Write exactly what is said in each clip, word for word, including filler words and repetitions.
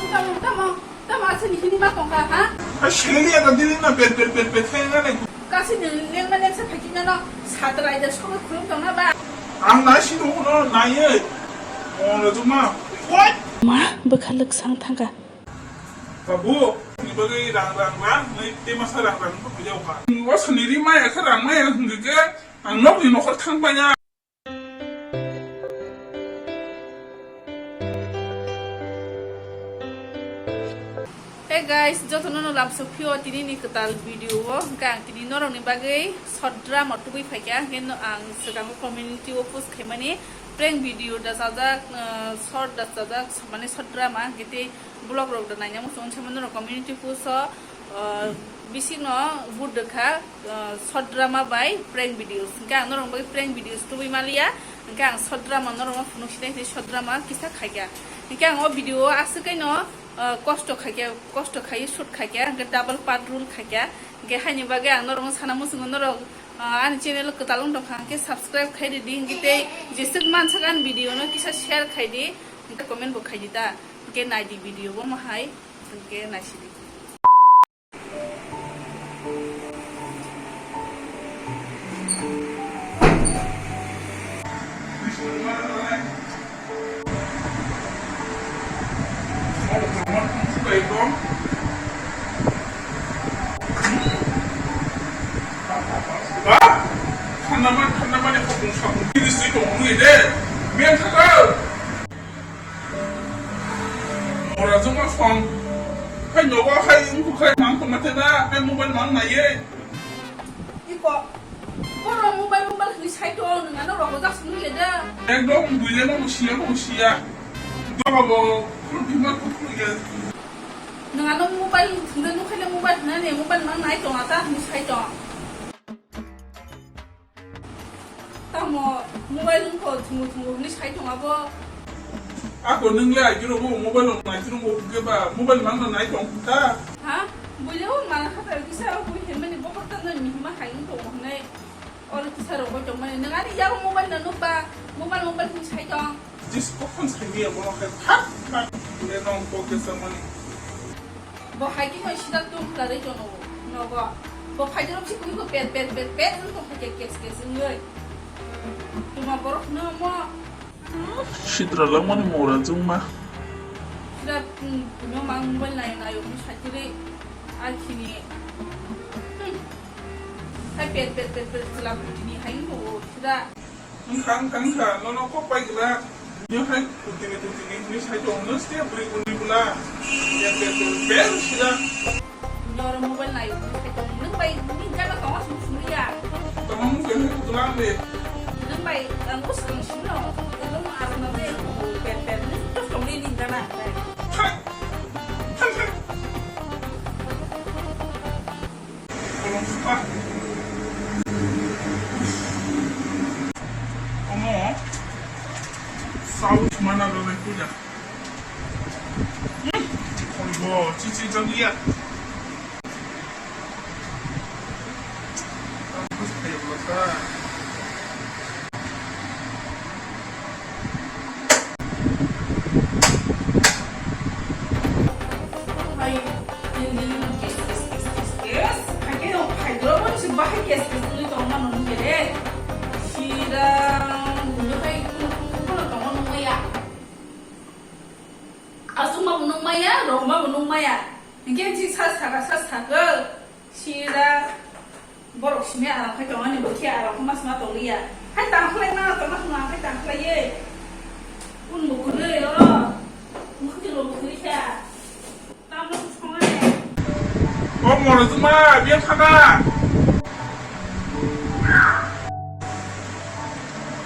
Tamo, tamo, tamo aswk ni hini ma tongkha, ha? Hai sini ya tadi na pet pet pet pet khe na ne. Kasi ni leng ma leng sa phaki na no, satrai da sobo khulum tong na ba. Ang na sini ko no na ye. Oh, na tu ma. What? Ma, bwkha lwk sang thangkha. Babu, ni bagwi rang rang rang, nai te masa rang rang ko phaiyao kha. Wa sani ri ma ya kha rang ma ya hwnkhe ke, ang nok ni nokhor thang pa ya. Hey guys, jotono no lamsok phio tini ni kwtal video o, hwnkhe ang tini norok ni bagwi short drama tubui phaikha, hwnkhe no ang swkango community o post khaimani prank video da chajak, uh, short da chajak, mane short drama, hwnkhe tei vlog rok da naina muchung, hwnkhe norok community post o, uh, bising no vote rwkha, uh, short drama bai prank videos. Hwnkhe ang norok bagwi prank videos tubui maliya. Hwnkhe ang short drama norok no phunuk sinai sinai short drama kisa khaikha. Hwnkhe ang o video o aswk no, uh, kosto khaikha, kosto khaiwi shoot khaikha, hwnkhe double part role khaikha. Hwnkhe haini bagwi ang norok no sana muchungo norok, uh, ani channel kwtal wng tongkha, hwnkhe subscribe khai ridi, hwnkhe tei jeswk mansak ani video no kisa share khaidi, hwnkhe comment bo khaidi ta, hwnkhe naidi video bo mohai, hwnkhe naisidi. Ba, thanama, thanama ni khopung sapung kiri sui tong nui de. Meng thaka. Mora juma phone. Hai nogo hai ungkuk hai mang tongma tena, hai mobile mang naiye. Iko, boro mobile, mobile hwnwi sai tong, nwng ano rogo jak swnwi le da. Ekdom buile no siya, no siya. Dogo bo, khuluk thima khuluk ya. Nwng ano mobile thwngwi nukhaile mobile hwnani, mobile mang nai tong ata hwnwi sai tong. Tamo mobile wngkho thwngwi thwngwi hwnwi sai tong abo. Ako nwng le agiro bo mobile rok nai thwngwi hwnkhe ba mobile mang nai tong kha. Ha? Buile o mana kha kisa o bui hwnmani bokhor ta nang ni hima hai wng tong hwnwi. Oro kisa rok bai tongmani. Nwng ani yago mobile no nukba, mobile, mobile hwnwi sai tong. Jis kophon sai ya bono khe thak thak le nong ko kesa mani. Bo hai khe no sida tum klarwi tono nogo. Bo phai jero si kumi ko pet pet pet pet wng tong kha khe kes kes wngwi. Tuma borok no mo. Sitra langmani mora jungma. Sida, hmm, no mang mobile nayo nayo khe sai khe rei. Ai khini. Hmm. Hai pet pet pet pet chwla kutini hai wng tong o sida. Wngkha, wngkha, wngkha, nono kok pai gwnang. Nini hai kutini, kutini, hwnwi sai tong, nw se bwrwi bwrwi bwla. Yak, yak, yak, ber sida. Noro mobile nai, hwnwi sai tong, nwng bai nini jaga tongo, sung sung ya. Tongma mung khe hwnwi kutula ang de. Nwng bai, ang bwswk sung no, nwng aro no de, ber, ber, nwng tos tong nini jaga. Hai. Hai, hai. Omo sao sumana rwnai puila. Hmm. Oibo chichi jagya. Aswkma bo nukmaya, rohorma bo nukmaya. Hinkhe si sa saka, sa saka. Sida borok simi aram khai tongo, ani bwkhe aram khai masma tonglia. Hai tangkhlai ma, tongma thwngna khai tangkhlai ye. Un bo kwrwi oro. Mukti lo bo kwrwi kha. Tamno thwngna. O moro juma, biya thana.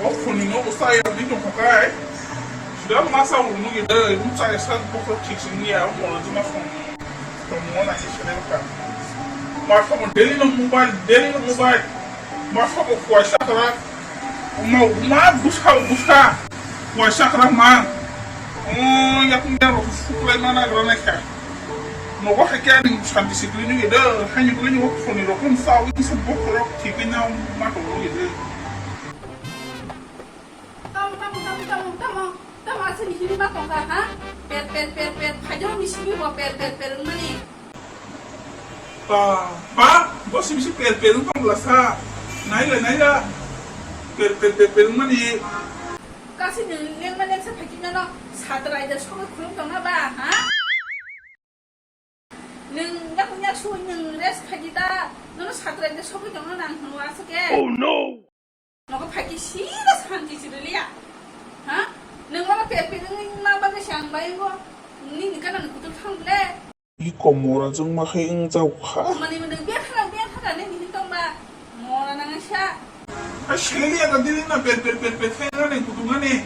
O phone no bo saya ni tong khai. Sida masa unu ge dai, um saya sa bokhok thik sing ya, o moro juma phone. Tongmo nai se ka. Ma sabo daily no mobile, daily no mobile. Ma sabo kuaisa kara. Ma, ma busa, busa. Kuaisa kara ma. Oh, ya pun ya ro suklai mana kara na ka. No wa ka ni santi si dui ni da, hani dui ni wa phone ro kun sa wi se bokro thik na ma to ni da. Tamo, tamo, tamo, tamo, tamo. Tamo aswk ni himwi ma tongkha, ha? Per, per, per, per, phaijakni simi bo per, per, per wngmani. Ba, ba, bo simi si per, per wngkha bwlasa. Naila, naila. Per, per, per, per wngmani. Kasi nwng lengma lengsa phaikhe nono satra aida sogwi khulum tongna ba, ha? Nwng yak yak sui nwng rest khaidi ta, nono satra de sogwi tongna nang hwnwi aswk khe. Oh no! Nogo phaikhe sida santi si rwliya. Ha? Nwng mano per per wngwi ma bagwi se ang bai wngkha. Nini gana ni kutung thang ble. Iko mora jwngma khe wng jao kha. Mani mani biya thana biya thana nini hin tongba. Mora nang sa. Ha, sili ya ka dili na per per per per khe na ni kutung ani.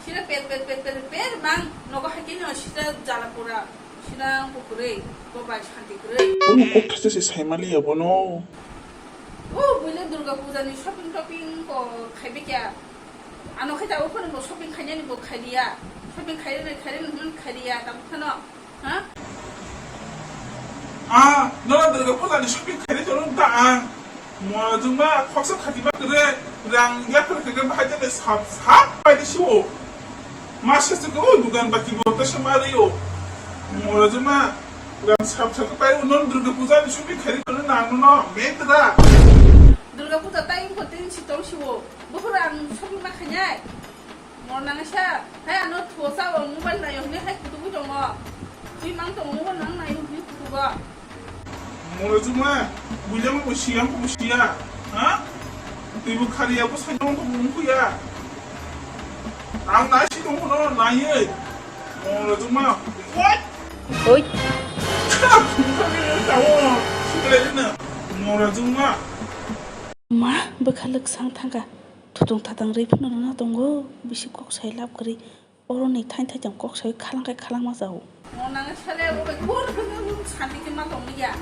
Sida per per per per per mang nogo hai khe no sida jala pura, sida ang kwrwi, bo bai santi kwrwi. Bono kok thaisa se sai mali ya bono. O buile Durga Puja ni shopping topping ko khaibe kya? Ano khe ta o phone bo shopping khainani bo khailiya. Shopping khairene khairene hwn khailiya ta phano. Ha? Ah, no, Durga Puja ni shopping khairi tono ta ang. Mo juma khoksa khati ba kre rang ya kre kre bahai tene sap sap pai de siwo. Ma se se ko dugan baki bo ta se mari yo. Mo juma rang sap sap pai non Durga Puja ni shopping khairi tono na no no metra. Durga Puja time ko tin si tong siwo. Bukhura ang shopping ma khainai. Mo nang sa, hai ano thuo sa o mobile nayo hwnwi hai kutubu tongo. Twi mang tongo mobile nang nayo hwnwi kutubo. Mo juma, buile mo siya, mo siya. Ha? Twi bu khariya bo sai tongo mo kuya. Ang nai si tongo no naiye. Mo juma, what? Oi. Mo juma. Ma, bwkha lwk sang thangkha. Thutung thatang rwi phano rwna tongo, bisi kok sai lab kwrwi. Oroni thain thaitang kok sai khalang khai khalang ma jao. Mo nang sale bo bai kur phano nung santi khe ma tong ya.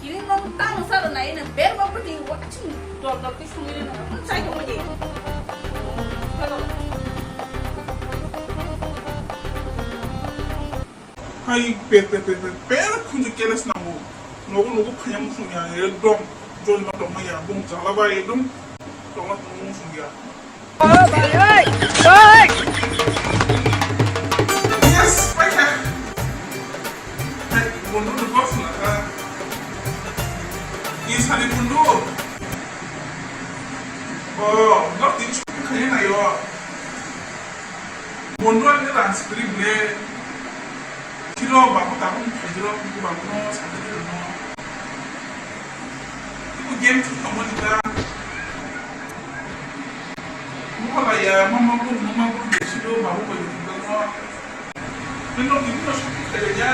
Ini nung tang sa rw nai na ber ba pati watching dol dol khe sungwi rw nung chai tong ye. Hello. Hai, per, per, per, per, per, khunju keles nango. Nogo, nogo, phaya musung ya, ekdom, jol ma tongma ya, bung chala ba, ekdom, tongma tongma musung ya. Yes, paikha. Hai, bundu ni box na kha. Isani bundu. Oh, no, tin chuk khaya na yo. Bondwal ni rang script le. Siro babu tabung siro babu no sadi no. Ibu game tu kamu juga. Muka ya mama pun mama pun siro babu bayu no. Nino ini no script kaya ya.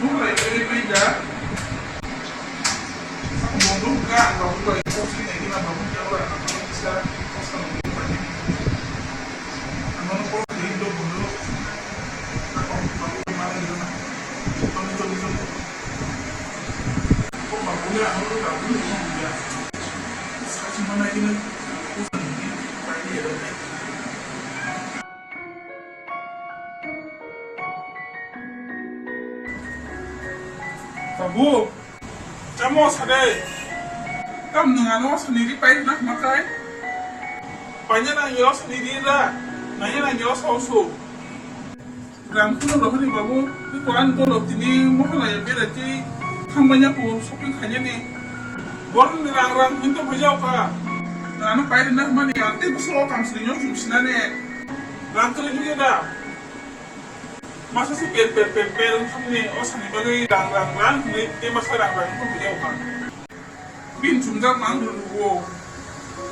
Muka ya ini beda. Babu. Chamo sade. Tam nung ano sani ri pai na makai. Panya na yo sani ri ra. Nanya na yo so so. Ram kuno rohani babu, ni koran bolo tini mohala ya bera ti thang banya ko shopping khanya ni. Boron ni rang rang hinto bhaja ka. Ano pai na mani ante buso kam sri yo sum sinane. Ram kre juga da. Masa si per per per per wngkha mani o sani bagwi rang rang rang hwnwi tei masa rang rang wngkha mani o kha. Bini chumjak mang rw rw o.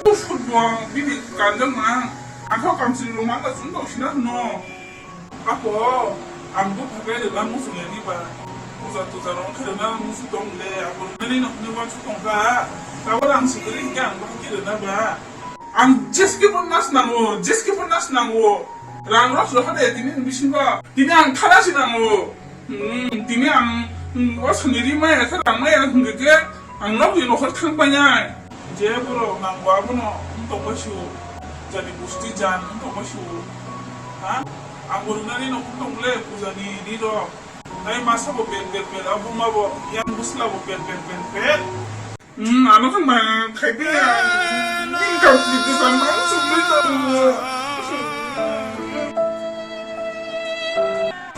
O football bini kanjak mang. Ang kha kamchwlwi rw mang da chwng tong sina hwno. Apo ang bupha khe rwna muchung ya ni ba. Puja tuja rok wngkha rwna muchung tong le apo rwnani no hwnwi uansuk tong kha. Tabuk ang swkali hinkhe ang bahai khe rwna ba. Ang jeske bo nas nango, jeske bo nas nango. Rang rok roha de tini bisingo. Tini ang thana si nango. Hmm, tini ang, hmm, o sani ri maya khe rang maya hwnkhe khe ang nok ni nokhor thang painai. Je borok nango abono wng tongma sio. Jani busti jan wng tongma sio. Ha? Ang bo rwnani no wng tong le puja ni ri rok. Ai masa bo bel bel bel, abo ma bo yang busla bo bel bel bel bel. Hmm, ano khe ma khai phi ya. Kau kiti samang sumri tau.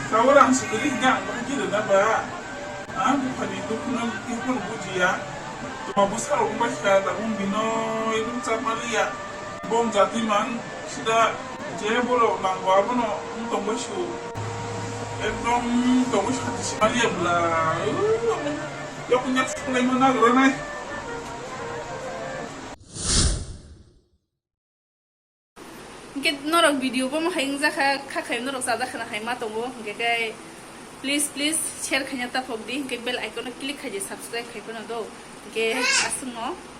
Kau orang sendiri nggak bagi deh, apa? Ah, bukan itu pun, itu pun buji ya. Cuma besar rumah saya, tak mungkin no, itu cap malia. Bom jati man, sida je bolo nangwa bono, tongbo su. Ekdom tongbo su hati si malia bla. Yok nyak sekolah mana granai. Hingke norok video bo mohai wngjakha, kha khai norok chajak khana hai ma tongo, hingke khe please, please share khaina taphok di, hingke bell icon o click khai di, subscribe khai phano do, hingke aswkno.